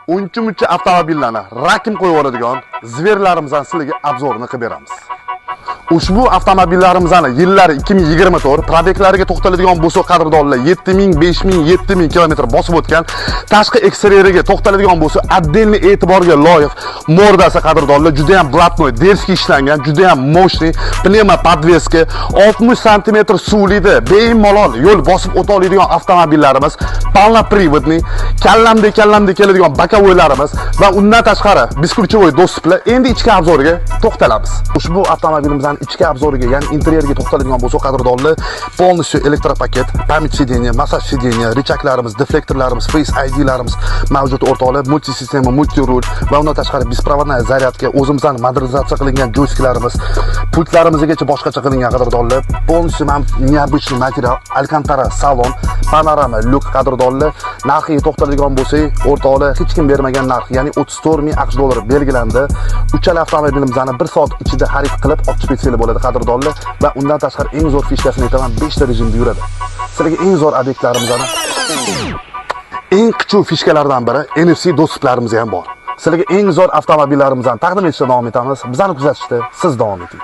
Uncha muncha avtomobillarni rakim qo'yib yuboradigan зверь larimizni sizlarga обзор ini qilib beramiz. Ushbu avtomobillarimizni yillari 2024, пробег lariga to'xtaladigan bo'lsak, qadrdonlar, 7000, 5000, 7000 kilometr bosib o'tgan. Tashqi eksteryeriga to'xtaladigan bo'lsak, отдельный e'tiborga loyiq морда si, qadrdonlar, juda ham блатной, дерзкий ishlangan, juda ham мощный, пневмо подвеска, 60 santimetr suvlida bemalol yo'l bosib o'ta oladigan avtomobillarimiz, полноприводный, kallamda kallamda keladigan боковой larimiz va undan tashqari бесключевой доступ lar. Endi ichki обзор iga to'xtalamiz. Ushbu avtomobilimizning ichki обзор iga, ya'ni interyeriga to'xtaladigan bo'lsak, qadrdonlar, полностью электропакет, память сиденья, массаж сиденья, рычаг larimiz, deflektorlarimiz, Face IDlarimiz mavjud, o'rtoqlar, мультисистема, мультируль va undan tashqari беспроводная зарядка, o'zimizdan modernizatsiya qilingan joysticklarimiz, pultlarimizgacha boshqacha qilingan, qadrdonlar. Полностью mana необычный material, Alcantara salon, panorama lyuk, qadrdonlar. Narxiga to'xtaladigan bo'lsak, o'rtoqlar, hech kim bermagan narx, ya'ni 34 ming AQSh dollari belgilandi. Uchala avtomobilimizni 1 soat ichida xarid qilib olib chiqib ketsanglar bo'ladi, qadrdonlar, va undan tashqari eng zo'r фишка sini aytaman, 5 ta rejimda yuradi. Sizlarga eng zo'r obyektlarimizni eng qichuv фишка lardan biri NFC доступ larimiz ham bor. Sizlarga eng zo'r avtomobillarimizni taqdim etishda davom etamiz. Bizani kuzatishda siz davom eting.